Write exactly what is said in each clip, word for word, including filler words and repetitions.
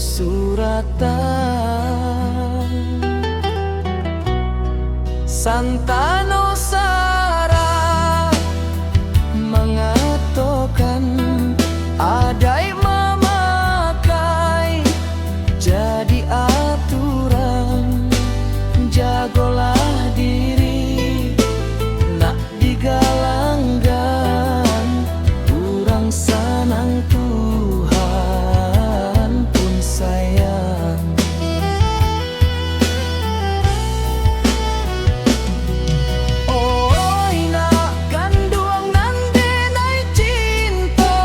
suratan. Santano sara mangatokan, adaik mamakai jadi aturan. Jagolah diri, nak digalanggan, urang sanang Tuhan pun sayang. Oi nak kanduang nan denai cinto,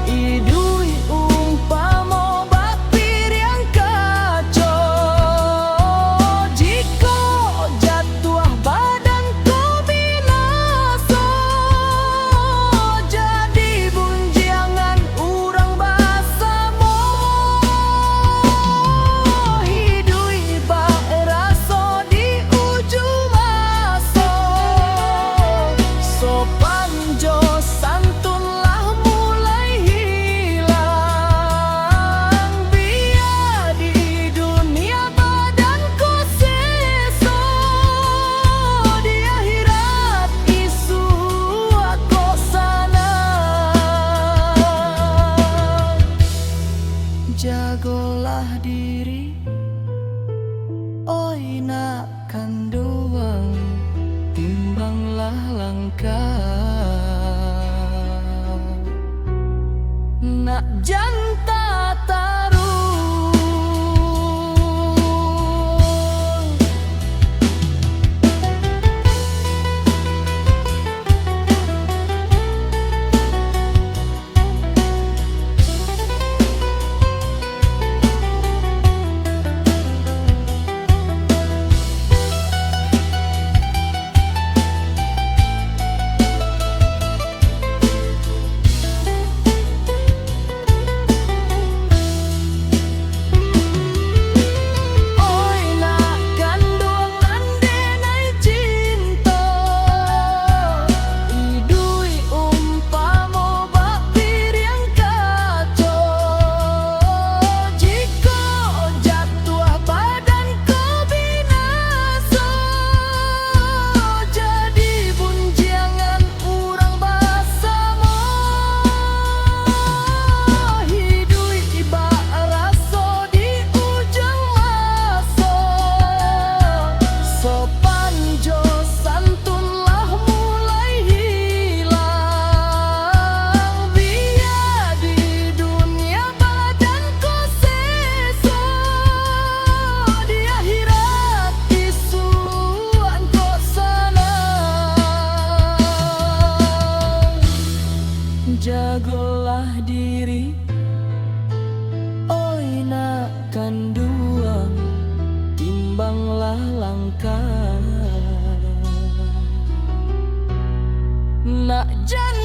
iduik umpamo bak piriang kaco, jikok jatuah badan ko binaso, jadi bunjiangan urang basamo. Iduik bak raso di ujung maso, sopan jo santun lah mulai hilang. Bia di dunia badan ko seso, di akhirat isuak ko sanang. Jagolah diri, oi nak kanduang, timbanglah langkah, nak jan tataruih. Oi nak kanduang nan denai cinto, iduik umpamo bak piriang kaco, jikok jatuah badan ko binaso, jadi bunjiangan urang basamo. Iduik bak raso di ujung maso, sopan jo santun lah mulai hilang. Bia di dunia badan ko seso, di akhirat isuak ko sanang. Jagolah diri, oi nak kanduang, timbanglah langkah, nak jan